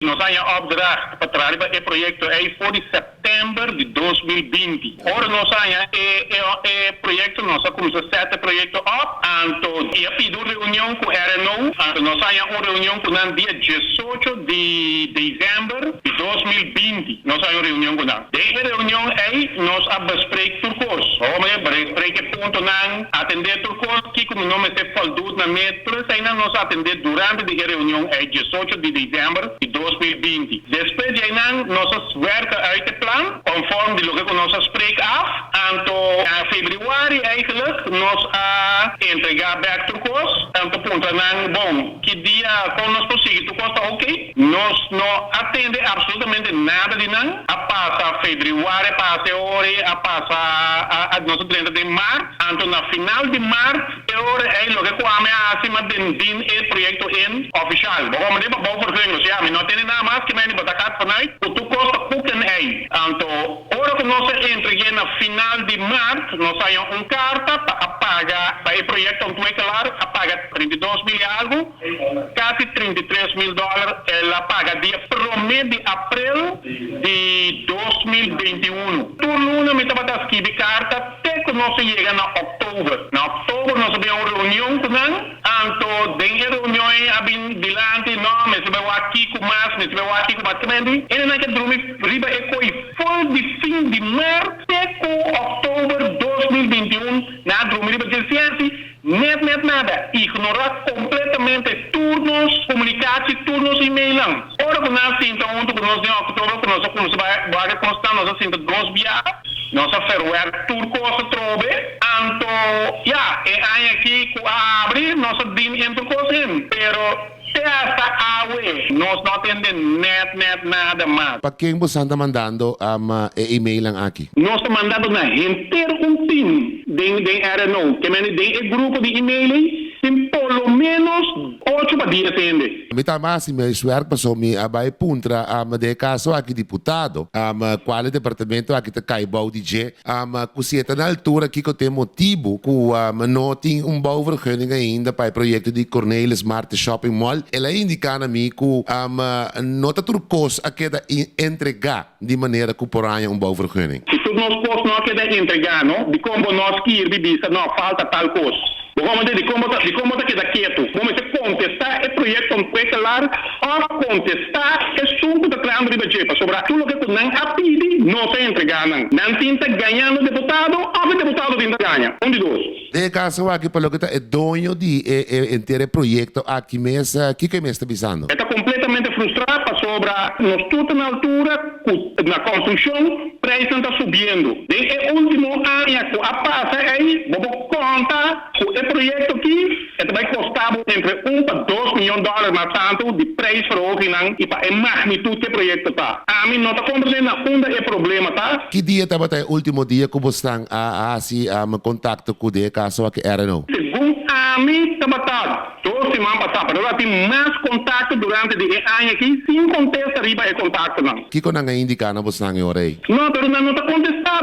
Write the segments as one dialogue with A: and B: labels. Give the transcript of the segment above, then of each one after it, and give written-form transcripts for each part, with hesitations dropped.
A: Nos a haña opdracht pa traha riba e proyekto ei for di sèptèmber di 2020. Ora nos a haña e proyekto, nos a kuminsá sèt e proyekto òp, anto i a pidi un reunion ku RNO, anto nos a haña un reunion ku nan dia 18 di desèmber di 2020, nos a haña un reunion ku nan. Den e reunion ei nos a bespreek tur kos. Home, bespreek e puntonan, atendé tur kos, kiko no mester voldoet na mes, tur eseinan nos a atendé durante di e reunion ei 18 di desèmber di 2020. Despues di einan nos a werk uit e plan, conform di loke ku nos a spreek af, anto na febrüari eigenlijk nos a entregá bèk tur kos, anto puntra nan, bon, ki dia kon nos por sigui, tur kos ta oké. Nos no a tende absolutamente nada di nan. A pasa febrüari, a pasa e ora, a pasa, nos a drenta den mart, anto na final di mart e ora ei loke ku ami a hasi, m'a dien e proyekto in ofishal. Bo komo di pa bouwvergunning, dus ja, mi no tende nada mas ku mi bo ta gaat vanuit ku tur kos ta koek en ei. Anto ora ku nos a entreg'é na final di mart, nos a haña un karta pa a paga pa e proyekto ontwikkelaar a paga 32 mil i algu, kasi 33 mil dòler el a paga dia 1 di aprel di 2021. Tur luna mi tabata skibi karta te ku nos a yega na òktober. Na òktober nos a un reunion ku nan, anto den e reunion ei a bin dilanti, no, mester bai wak kiko mas, mester bai wak kiko mas. Kemendi, e nan ke drumi riba e kos for di fin di mart te ku òktober 2021, nan a drumi riba dje siensi, net net nada, ignorá kompletamente tur nos komunikashon, tur nos e-mailan. Ora ku nan sinta huntu ku nos den òktober, ku nos a kuminsá bai konstant, nos a sinta dos bia, nos a verwerk tur kos atrobe, anto ja, e aña aki ku a habri, nos a dien e tur kos in, pero te hasta awe nos no a tende net net nada mas.
B: Pa ken boso ta mandando e e-mail aki?
A: Nos ta mandando na henter un team den RNO, ke men den e grupo di e-mail, tin por lo menos 8 pa 10 hende.
B: Mi ta mas mi werk paso mi a bai puntra den kaso aki diputado kual departamento aki ta kai bou di dje ku si ta na altura kiko ta e motibu ku no tin un bouwvergunning ainda pa e proyekto di Cornelis Martens Shopping Mall. El a indiká na mi ku no ta tur kos a keda entregá di manera ku por haña un bouwvergunning.
A: Si tur nos kos no keda entregá, no? Di kon nos skirbi bisa, no, falta tal kos. Bo di kon ta keda ketu. Bo mester kontestá e proyekto ontwikkelaar òf kontestá esun ku ta trahando riba dje. Pasobra tur loke ku nan a pidi, nos a entregá nan. Nan tin ta gañando diputado òf e diputado tin ta gaña. Un di dos.
B: Den kaso aki pa loke ta e doño di e henter proyekto aki mes, kiko e mes ta bisando?
A: E ta kompletamente frustrá pasobra nos tur ta na altura ku na konstrukshon prijsnan ta subiendo. Den e último aña ku a pasa ei, bo por konta ku e proyekto aki e ta bai kosta entre 1 pa 2 mion dòler mas tantu di prijsverhoging i pa e magnitut ku e proyekto ta. Ami no ta komprondé na unda e problema ta.
B: Ki dia tabata e último dia ku boso a hasi kontakto ku den kaso aki RNO?
A: Segun ami tabata 2 siman pasá, pero tin mas kontakto durante di e aña aki sin kontestá riba e kontaktonan.
B: Kiko nan a indiká na boso e ora ei?
A: No, pero nan no ta kontestá.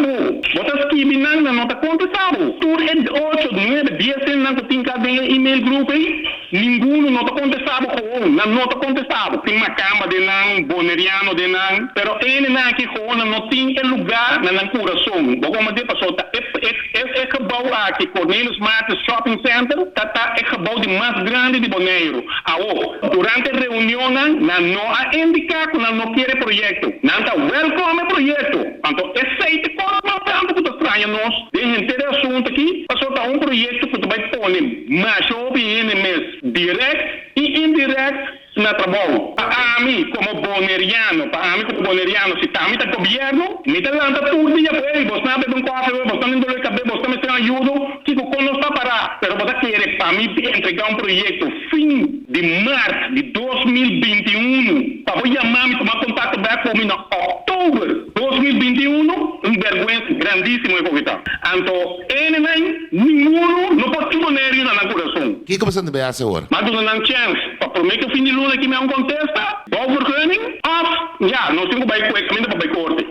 A: Bo ta skibi nan, nan no ta kontestá. Tur e 8, 9, 10 nan ku tin den e email group ei, ningun no ta kontestá gewoon, nan no ta kontestá. Tin makamba den nan, boneriano den nan, pero e nan aki gewoon nan no tin e lugá na nan kurason. Bo komprondé, pasobra ta e gebouw aki, Cornelis Martens Shopping Center, ta e gebouw di mas grandi di Boneiru. Awo, durante reunion nan no a indiká ku nan no ke e proyekto. Nan ta welcome e proyekto. Anto, esei ta kos mas tantu ku ta straña nos den henter e asuntu aki, pasobra ta un proyekto ku ta bai pone mas hopi hende mes direkt i indirekt na trabou. Pa ami komo boneriano, pa ami komo boneriano, si ta mi ta gobièrnu, mi ta lanta tur dia, hey, bo ta bebe un kòfi, bo ta doló di kabes, bo ta mester ayudo, kiko kon nos ta pará, pero bo ta kere pa mi entregá un proyekto fin di mart di 2021, pa bo yama mi tuma kontakto bèk ku mi na òktober 2021, un bèrgwensa grandísimo e kos ta. Anto, e ningun no por tin Boneiru na nan kurason.
B: Kiko boso ta hasi awor?
A: M'a duna nan chèns pa promé ku fin di luna ku mi un kontesta, bouwvergunning, òf, ja, nos tin ku bai kaminda pa bai korte.